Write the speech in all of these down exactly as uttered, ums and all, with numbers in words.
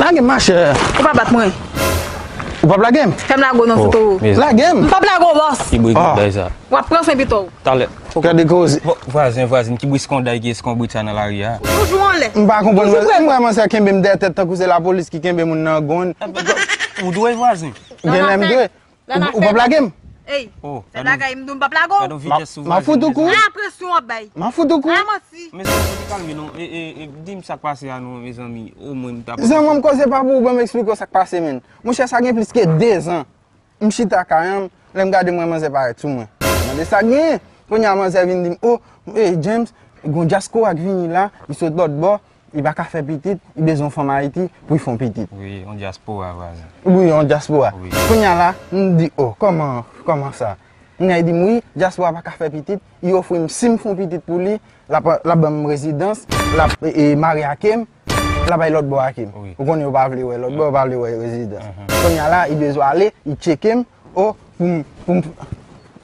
Lage m, machè. Ou pa bat mwen. Ou p ap lage m? Fè m lage w non, sou toro. Lage m. M p ap lage w, bòs. Ki bri kòd bay sa? W ap pran swen pito w. Talè. Gade koze. Vo-, vwazen, vwazen, ki bri eskonday, ki eskonbrit sa nan lari a? Toujou anlè. M pa konprann. Toujou prè. M wè manzè kenbe m dèyè tèt tankou se lapolis ki kenbe moun nan gonn. Ou dwe vwazen. Genlè m dwe. Ou, ou p ap lage m? Ey, fè bagay, m di w m p ap lage w. Gade yon vitès sou vwazen. M ap fout ou kou. A, presyon w ap bay. M ap fout ou kou. A, manti. Mezanmi, fò nou kalme non. E, e, e, di m sa k pase a non, mezanmi. Omwen m t ap. Zanmi m, koze pa pou ou, ban m eksplike w sa k pase, menn. Monchè, sa gen plis ke dezan. M chita kay an, lè m gade m wè manzè parèt sou mwen. M mande sa k genyen. Kounye a manzè vin di m, "O, e, James, gon dyaspora k vini la, li sot lòt bò, li pa ka fè pitit, li bezwen yon fanm Ayiti pou l fè yon pitit." Wi, yon dyaspora, vwazen. Wi, yon dyaspora. Wi. Kounye a la, m di, "O, kòman, kòman sa?" Kounye a li di m, "Wi, dyaspora pa ka fè pitit, li ofri m si m fè yon pitit pou li, l ap, l ap ban m rezidans, l ap, e, e, marye ak m, l ap bay lòt bò ak m." Wi. Ou konnen yo pa vle wè lòt bò, yo pa vle wè rezidans. Mhm. Kounye a la, li bezwen ale, li tcheke m, o, pou m, pou m,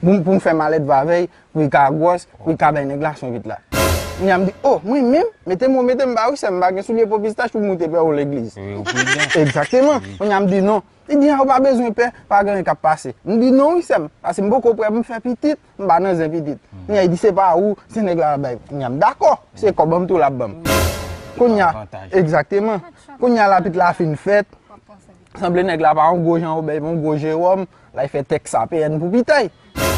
pou m, pou m fè malèt avè l, pou l ka gwòs, pou l ka bay nèg la swen pit la. Kounye a m di, "O, mwen menm, mete m, mete m ba wi sè m, m pa gen soulye po pistach pou m moute pè ou legliz." Wi, ou pridan. Egzakteman. Wi. Kounye a m di, "Non." Li di, "A, ou pa bezwen pè, pa gen anyen k ap pase." M di, "Non wi sè m, paske m poko prè pou m fè pitit, m pa nan zen pitit." Hmm. Kounye a li di, "Se pa ou, se nèg la ap bay." Kounye a m dakò, se kòb an m tou l ap ban m. Wi. Kounye a, avantaj. Egzakteman. Kounye a la pit la fin fèt, sanble nèg la pa yon gwo jan obèy, yon gwo jewòm, l al fè tèks A P N pou pitay.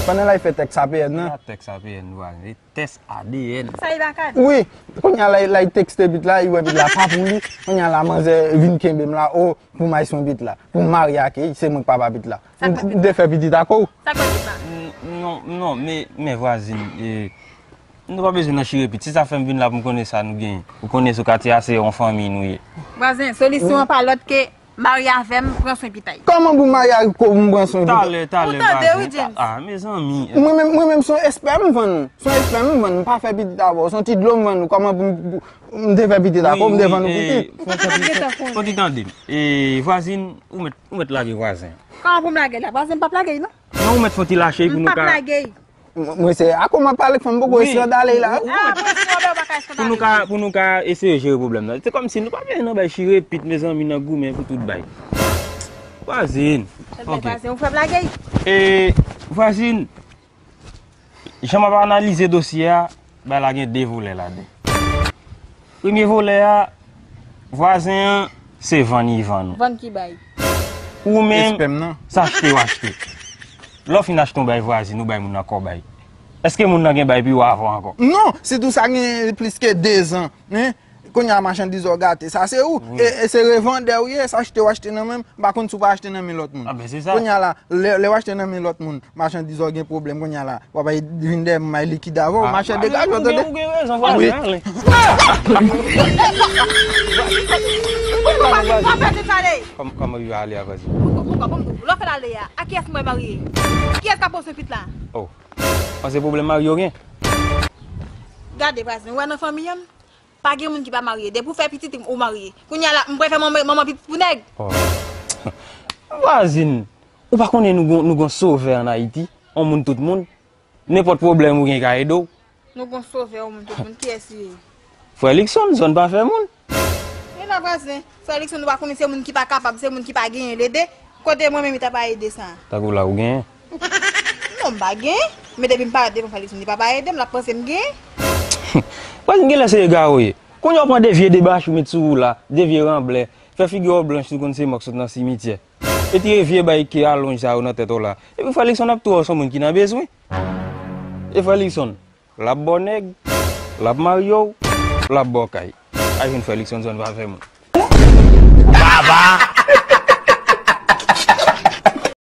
Pandan l al fè tèks A P N nan. Tèks A P N, vwazen. Tès A D N. Sa li pa ka di. Wi, kounye a la, la, li tekste pit la, li wè pit la pa pou li. Kounye a la, manzè vin kenbe m la, o, pou m al swen pit la. Pou m marye ak li, se mwen k papa pit la. M, m te fè pitit ak ou. Sa k fè pit la? N-, non, non, men, men vwazin, e, nou pa bezwen nan chire pit. Se sa fè m vin la pou m konnen sa nou genyen. Ou konnen sou katye a, se yon fanmi nou ye. Vwazen, solisyon an pa lòt ke marye avè m, pran swen pitay. Kòman pou marye ak ou, pou m pran swen pitay? Talè, talè, vwazen. Ou tande, wi, James. Ah, mezanmi. Mwen menm, mwen menm, se yon espèm m vann ou. Se yon espèm m vann ou. M pa fè pitit avè w. Se yon ti dlo m vann ou. Kòman pou m, pou m te fè pitit avè w, m te vann ou pitit? Ou pa t gentan konnen. Fò ti tande m. E, vwazin, ou mèt, ou mèt lage vwazen. Kòman pou m lage l la? Vwazen, m p ap lage l, non. Non, ou mèt fè yon ti lache pou nou ka. M p ap lage l. Mwen, mwen se a kòman pale k fè m poko eskandale la. Wi, wi. Ah, mwen si w pa ka eskandale. Pou nou ka, pou nou ka eseye jere pwoblèm nan. Se kòmsi nou pa bezwen nan bay chire pit, mezanmi, nan goumen pou tout bay. Vwazin. Ok. Vwazin, ou fè blage. E, vwazin, jan m ap analize dosye a, bay la gen de volè ladan. Premye volè a, vwazen an, se vann li vann ou. Vann ki bay. Ou menm, espèm nan, se achte w achte. Lè w fin achte yon bay vwazin, ou bay moun nan kòb a li. Èske moun nan gen bay pi w avan ankò? Non, sitou sa gen plis ke dezan, hein? Kounye a machandiz ou gate, sa se ou. Wi. E, e se revandè ou ye, se achte w achte nan men m, m pa konn si w pa achte nan men lòt moun. Ah ben, se sa. Kounye a la, lè, lè w achte nan men lòt moun, machandiz ou gen pwoblèm, kounye a la, w ap al vin dèyè m, m al likide avè w, machè, degaje w, tande? Ou gen rezon, vwazin, ale. Wi. Ou pa, ou pa pèdi pale. Kòm, kòman yo ale a vwazin? Ou, ou, ou, ou, lè w fè l ale a, a kiyès mwen marye? Kiyès k ap pran swen pit la? Oh. Panse pwoblèm mari yo gen? Gade, vwazin, ou wè nan fanmi an, pa gen moun ki pa marye. Depi w fè pitit, ou marye. Kounye a la, m prefè manman, manman pitit pou nèg. Oh. Vwazin, ou pa konnen nou gon, nou gon sovè ann Ayiti? On moun tout moun. Nenpòt pwoblèm ou gen ka ede w. Nou gon sovè, on moun tout moun. Kiyès li ye? Frè Likson, zòn pa fè moun. E la vwazin. Frè Likson, ou pa konnen se moun ki pa kapab, se moun ki pa genyen l ede. Kote mwen menm, li ta pa ede sa? Tankou la ou genyen. Non, m pa genyen. Men depi m parèt devan frè Likson, li pa pa ede m, l ap panse m genyen. Vwazin, genlè se egare w ye. Kounye a w pran de vye debach ou met sou ou la, de vye ranblè, fè figi w blanch, ou konn se mò k sot nan simityè. Retire vye bay ki alonj sa yo nan tèt ou la. Epi frè Likson ap touye w, se yon moun ki nan bezwen. E frè Likson, l ap ba w nèg, l ap marye w, l ap ba w kay. Al jwenn frè Likson, zòn pa fè moun. Baba!